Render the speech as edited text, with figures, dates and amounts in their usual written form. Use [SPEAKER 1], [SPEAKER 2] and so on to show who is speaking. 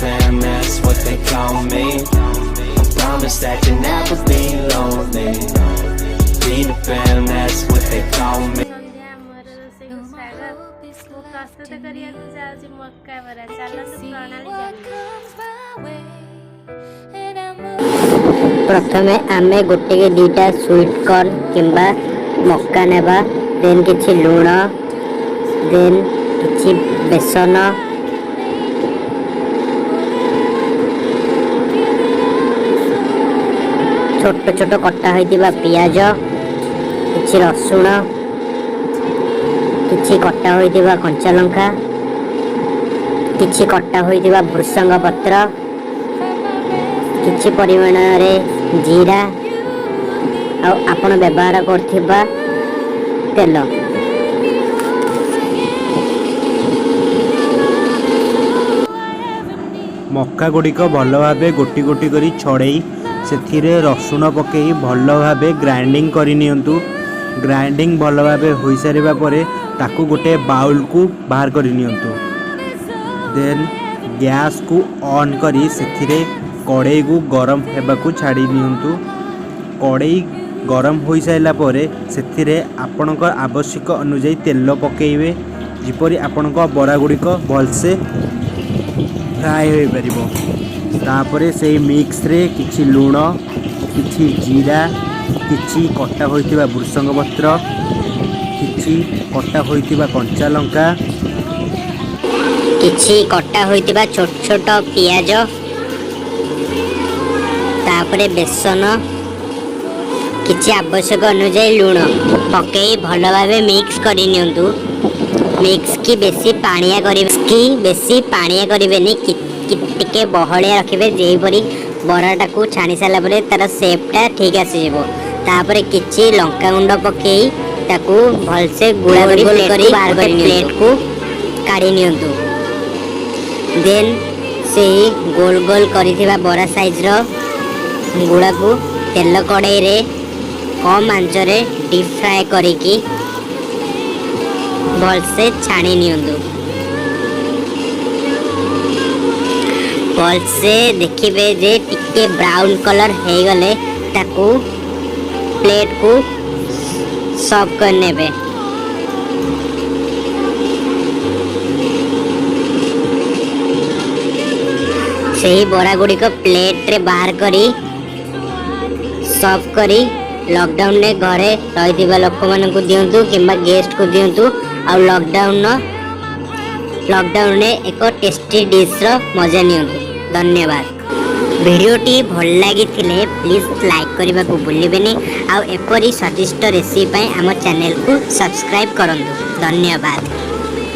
[SPEAKER 1] Pan, that's what they call me. I promise that you'll never be lonely. Peter Pan, that's what they call me.
[SPEAKER 2] ସନ୍ଧ୍ୟା, ମୋର ରୋଷେଇକୁ ସ୍ୱାଗତ। ମୁଁ ପ୍ରସ୍ତୁତ କରିବାକୁ ଯାଉଛି ମକା ବରା। ଚାଲନ୍ତୁ ପ୍ରଣାଳୀ ଜାଣିବା।
[SPEAKER 3] ପ୍ରଥମେ ଆମେ ଗୋଟେ କି ଦୁଇଟା ସୁଇଟ୍ କର୍ନ କିମ୍ବା ମକା ନେବା, ଦେନ୍ କିଛି ଲୁଣ, ଦେନ୍ କିଛି ବେସନ, ଛୋଟ ଛୋଟ କଟା ହୋଇଥିବା ପିଆଜ, କିଛି ରସୁଣ, କିଛି କଟା ହୋଇଥିବା କଞ୍ଚା ଲଙ୍କା, କିଛି କଟା ହୋଇଥିବା ଭୃସଙ୍ଗ ପତ୍ର, କିଛି ପରିମାଣରେ ଜିରା ଆଉ ଆପଣ ବ୍ୟବହାର କରୁଥିବା ତେଲ।
[SPEAKER 4] ମକା ଗୁଡ଼ିକ ଭଲ ଭାବେ ଗୋଟି ଗୋଟି କରି ଛଡ଼େଇ ସେଥିରେ ରସୁଣ ପକାଇ ଭଲ ଭାବେ ଗ୍ରାଇଣ୍ଡିଙ୍ଗ କରିନିଅନ୍ତୁ। ଗ୍ରାଇଣ୍ଡିଙ୍ଗ ଭଲ ଭାବେ ହୋଇସାରିବା ପରେ ତାକୁ ଗୋଟେ ବାଉଲକୁ ବାହାର କରିନିଅନ୍ତୁ। ଦେନ୍ ଗ୍ୟାସ୍କୁ ଅନ୍ କରି ସେଥିରେ କଡ଼େଇକୁ ଗରମ ହେବାକୁ ଛାଡ଼ି ନିଅନ୍ତୁ। କଡ଼େଇ ଗରମ ହୋଇସାରିଲା ପରେ ସେଥିରେ ଆପଣଙ୍କ ଆବଶ୍ୟକ ଅନୁଯାୟୀ ତେଲ ପକାଇବେ, ଯେପରି ଆପଣଙ୍କ ବରା ଗୁଡ଼ିକ ଭଲସେ ଫ୍ରାଏ ହୋଇପାରିବ। ତାପରେ ସେଇ ମିକ୍ସରେ କିଛି ଲୁଣ, କିଛି ଜିରା, କିଛି କଟା ହୋଇଥିବା ଭୃସଙ୍ଗ ପତ୍ର, କିଛି କଟା ହୋଇଥିବା କଞ୍ଚା ଲଙ୍କା,
[SPEAKER 3] କିଛି କଟା ହୋଇଥିବା ଛୋଟ ଛୋଟ ପିଆଜ, ତାପରେ ବେସନ, କିଛି ଆବଶ୍ୟକ ଅନୁଯାୟୀ ଲୁଣ ପକାଇ ଭଲ ଭାବେ ମିକ୍ସ କରିନିଅନ୍ତୁ। ମିକ୍ସ କି ବେଶୀ ପାଣିଆ କରିବେ କି ବେଶୀ ପାଣିଆ କରିବେନି, ଟିକେ ବହଳିଆ ରଖିବେ, ଯେପରି ବରାଟାକୁ ଛାଣି ସାରିଲା ପରେ ତାର ସେପ୍ଟା ଠିକ୍ ଆସିଯିବ। ତାପରେ କିଛି ଲଙ୍କା ଗୁଣ୍ଡ ପକାଇ ତାକୁ ଭଲସେ ଗୁଳା କରି କରି ବାହାର କରି ପ୍ଲେଟକୁ କାଢ଼ି ନିଅନ୍ତୁ। ଦେନ୍ ସେଇ ଗୋଲ ଗୋଲ କରିଥିବା ବରା ସାଇଜ୍ର ଗୁଳାକୁ ତେଲ କଡ଼େଇରେ କମ୍ ଆଞ୍ଚରେ ଡିପ୍ ଫ୍ରାଏ କରିକି ଭଲସେ ଛାଣି ନିଅନ୍ତୁ। ଭଲସେ ଦେଖିବେ ଯେ ଟିକେ ବ୍ରାଉନ୍ କଲର୍ ହେଇଗଲେ ତାକୁ ପ୍ଲେଟ୍କୁ ସର୍ଭ କରିନେବେ। ସେହି ବରା ଗୁଡ଼ିକ ପ୍ଲେଟ୍ରେ ବାହାର କରି ସର୍ଭ କରି ଲକଡାଉନରେ ଘରେ ରହିଥିବା ଲୋକମାନଙ୍କୁ ଦିଅନ୍ତୁ କିମ୍ବା ଗେଷ୍ଟକୁ ଦିଅନ୍ତୁ ଆଉ ଲକଡାଉନରେ ଏକ ଟେଷ୍ଟି ଡିଶ୍ର ମଜା ନିଅନ୍ତୁ। ଧନ୍ୟବାଦ। ଭିଡ଼ିଓଟି ଭଲ ଲାଗିଥିଲେ ପ୍ଲିଜ୍ ଲାଇକ୍ କରିବାକୁ ଭୁଲିବେନି ଆଉ ଏପରି ସ୍ୱାଦିଷ୍ଟ ରେସିପି ପାଇଁ ଆମ ଚ୍ୟାନେଲକୁ ସବସ୍କ୍ରାଇବ୍ କରନ୍ତୁ। ଧନ୍ୟବାଦ।